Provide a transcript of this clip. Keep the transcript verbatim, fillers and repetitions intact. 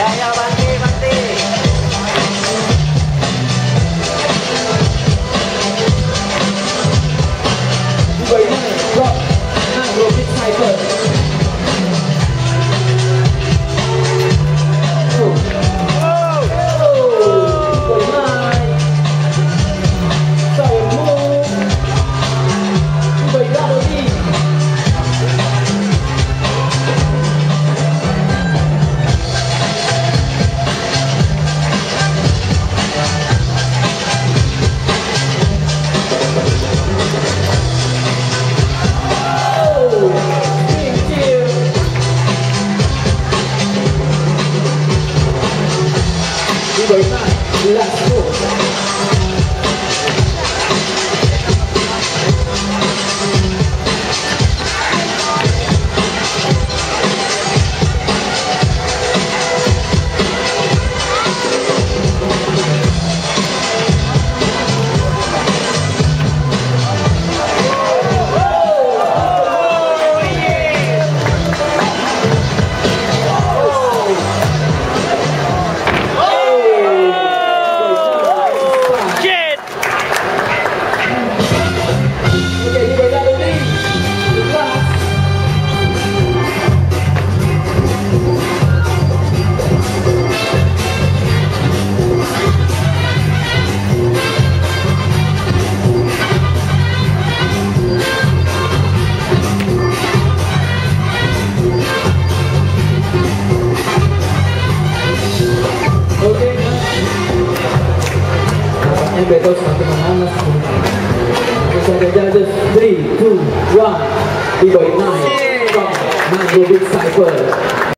Yahya Bante, Bante. Ibu Iman, Rock, Nanggroe Big Cypher. Oh. Oh. Ibu Iman. Saya mau. Ibu Iman, Rock. Oke, nampaknya battle semakin memanas. Kita ada judges, three, two, one. Ibu Iman, Nanggroe Big Cypher.